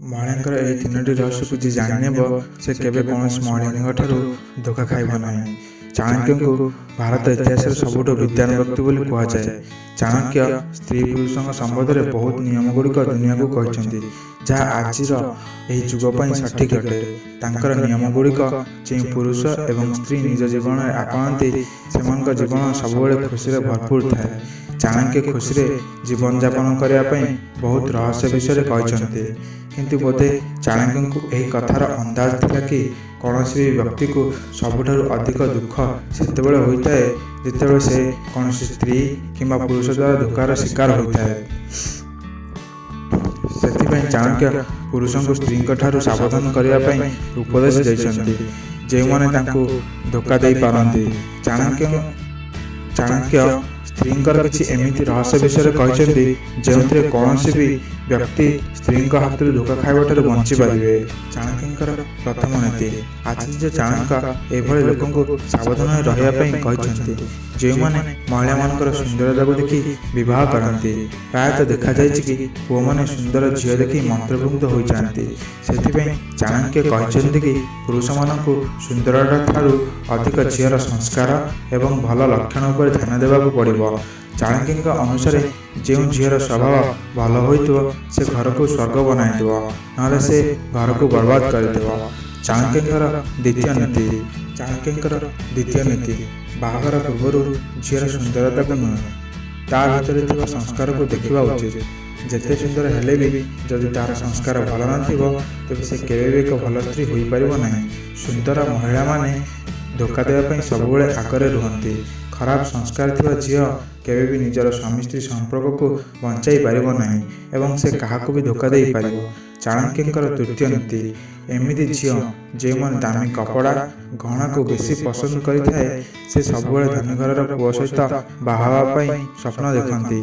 ମହିଳାଙ୍କର ଏହି ତିନୋଟି ରହସ୍ୟକୁ ଯିଏ ଜାଣିନେବ, ସେ କେବେ କୌଣସି ମହିଳାଙ୍କ ଠାରୁ ଧୋକା ଖାଇବ ନାହିଁ। ଚାଣକ୍ୟଙ୍କୁ ଭାରତ ଇତିହାସରେ ସବୁଠୁ ବିଦ୍ୱାନ ବ୍ୟକ୍ତି ବୋଲି କୁହାଯାଏ। ଚାଣକ୍ୟ ସ୍ତ୍ରୀ ପୁରୁଷଙ୍କ ସମ୍ବନ୍ଧରେ ବହୁତ ନିୟମଗୁଡ଼ିକ ଦୁନିଆକୁ କହିଛନ୍ତି, ଯାହା ଆଜିର ଏହି ଯୁଗ ପାଇଁ ସଠିକ୍ ଅଟେ। ତାଙ୍କର ନିୟମଗୁଡ଼ିକ ଯେଉଁ ପୁରୁଷ ଏବଂ ସ୍ତ୍ରୀ ନିଜ ଜୀବନରେ ଆପଣାନ୍ତି, ସେମାନଙ୍କ ଜୀବନ ସବୁବେଳେ ଖୁସିରେ ଭରପୁର ଥାଏ। ଚାଣକ୍ୟ ଖୁସିରେ ଜୀବନଯାପନ କରିବା ପାଇଁ ବହୁତ ରହସ୍ୟ ବିଷୟରେ କହିଛନ୍ତି। କିନ୍ତୁ ବୋଧେ ଚାଣକ୍ୟଙ୍କୁ ଏହି କଥାର ଅନ୍ଦାଜ ଥିଲା କି କୌଣସି ବି ବ୍ୟକ୍ତିକୁ ସବୁଠାରୁ ଅଧିକ ଦୁଃଖ ସେତେବେଳେ ହୋଇଥାଏ, ଯେତେବେଳେ ସେ କୌଣସି ସ୍ତ୍ରୀ କିମ୍ବା ପୁରୁଷ ଦ୍ୱାରା ଧୋକାର ଶିକାର ହୋଇଥାଏ। ସେଥିପାଇଁ ଚାଣକ୍ୟ ପୁରୁଷଙ୍କୁ ସ୍ତ୍ରୀଙ୍କ ଠାରୁ ସାବଧାନ କରିବା ପାଇଁ ଉପଦେଶ ଦେଇଛନ୍ତି, ଯେଉଁମାନେ ତାଙ୍କୁ ଧୋକା ଦେଇପାରନ୍ତି। ଚାଣକ୍ୟ ସ୍ତ୍ରୀଙ୍କର କିଛି ଏମିତି ରହସ୍ୟ ବିଷୟରେ କହିଛନ୍ତି, ଯେଉଁଥିରେ କୌଣସି ବି ବ୍ୟକ୍ତି ସ୍ତ୍ରୀଙ୍କ ହାତରୁ ଧୋକା ଖାଇବା ଠାରୁ ବଞ୍ଚିପାରିବେ। ଚାଣକ୍ୟଙ୍କର ପ୍ରଥମ ନୀତି। ଆଚାର୍ଯ୍ୟ ଚାଣକ୍ୟ ଏଭଳି ଲୋକଙ୍କୁ ସାବଧାନ ହୋଇ ରହିବା ପାଇଁ କହିଛନ୍ତି, ଯେଉଁମାନେ ମହିଳାମାନଙ୍କର ସୁନ୍ଦରତାକୁ ଦେଖି ବିବାହ କରନ୍ତି। ପ୍ରାୟତଃ ଦେଖାଯାଇଛି କି ପୁଅମାନେ ସୁନ୍ଦର ଝିଅ ଦେଖି ମନ୍ତ୍ରମୁଗ୍ଧ ହୋଇଯାଆନ୍ତି। ସେଥିପାଇଁ ଚାଣକ୍ୟ କହିଛନ୍ତି କି ପୁରୁଷମାନଙ୍କୁ ସୁନ୍ଦରତା ଠାରୁ ଅଧିକ ଝିଅର ସଂସ୍କାର ଏବଂ ଭଲ ଲକ୍ଷଣ ଉପରେ ଧ୍ୟାନ ଦେବାକୁ ପଡ଼ିବ। ଚାଣକ୍ୟଙ୍କ ଅନୁସାରେ ଯେଉଁ ଝିଅର ସ୍ୱଭାବ ଭଲ ହୋଇଥିବ, ସେ ଘରକୁ ସ୍ୱର୍ଗ ବନାଇଦେବ, ନହେଲେ ସେ ଘରକୁ ବର୍ବାଦ କରିଦେବ। ଚାଣକ୍ୟଙ୍କର ଦ୍ୱିତୀୟ ନୀତି। ଚାଣକ୍ୟଙ୍କର ଦ୍ୱିତୀୟ ନୀତି, ବାହାଘର ପୂର୍ବରୁ ଝିଅର ସୁନ୍ଦରତାକୁ ନୁହେଁ, ତା ଭିତରେ ଥିବା ସଂସ୍କାରକୁ ଦେଖିବା ଉଚିତ। ଯେତେ ସୁନ୍ଦର ହେଲେ ବି ଯଦି ତାର ସଂସ୍କାର ଭଲ ନଥିବ, ତେବେ ସେ କେବେ ବି ଏକ ଭଲ ସ୍ତ୍ରୀ ହୋଇପାରିବ ନାହିଁ। ସୁନ୍ଦର ମହିଳାମାନେ ଧୋକା ଦେବା ପାଇଁ ସବୁବେଳେ ଆଗରେ ରୁହନ୍ତି। ଖରାପ ସଂସ୍କାର ଥିବା ଝିଅ କେବେ ବି ନିଜର ସ୍ୱାମୀ ସ୍ତ୍ରୀ ସମ୍ପର୍କକୁ ବଞ୍ଚାଇ ପାରିବ ନାହିଁ ଏବଂ ସେ କାହାକୁ ବି ଧୋକା ଦେଇପାରିବ। ଚାଣକ୍ୟଙ୍କର ତୃତୀୟ ନୀତି। ଏମିତି ଝିଅ ଯେଉଁମାନେ ଦାମୀ କପଡ଼ା, ଗହଣାକୁ ବେଶୀ ପସନ୍ଦ କରିଥାଏ, ସେ ସବୁବେଳେ ଧନୀ ଘରର ପୁଅ ସହିତ ବାହା ହେବା ପାଇଁ ସ୍ୱପ୍ନ ଦେଖନ୍ତି।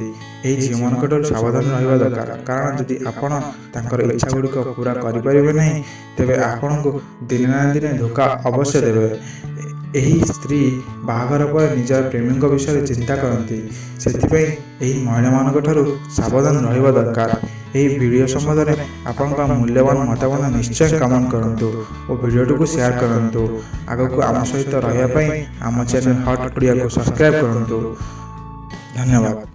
ଏହି ଝିଅମାନଙ୍କଠାରୁ ସାବଧାନ ରହିବା ଦରକାର, କାରଣ ଯଦି ଆପଣ ତାଙ୍କର ଇଚ୍ଛାଗୁଡ଼ିକ ପୂରା କରିପାରିବେ ନାହିଁ, ତେବେ ଆପଣଙ୍କୁ ଦିନେ ନା ଦିନେ ଧୋକା ଅବଶ୍ୟ ଦେବେ। ଏହି ସ୍ତ୍ରୀ ବାହାଘର ପରେ ନିଜର ପ୍ରେମୀଙ୍କ ବିଷୟରେ ଚିନ୍ତା କରନ୍ତି। ସେଥିପାଇଁ ଏହି ମହିଳାମାନଙ୍କ ଠାରୁ ସାବଧାନ ରହିବା ଦରକାର। ଏହି ଭିଡ଼ିଓ ସମ୍ବନ୍ଧରେ ଆପଣଙ୍କ ମୂଲ୍ୟବାନ ମତାମତ ନିଶ୍ଚୟ କମେଣ୍ଟ କରନ୍ତୁ ଓ ଭିଡ଼ିଓଟିକୁ ସେୟାର କରନ୍ତୁ। ଆଗକୁ ଆମ ସହିତ ରହିବା ପାଇଁ ଆମ ଚ୍ୟାନେଲ ହଟ୍ ଓଡ଼ିଆକୁ ସବସ୍କ୍ରାଇବ୍ କରନ୍ତୁ। ଧନ୍ୟବାଦ।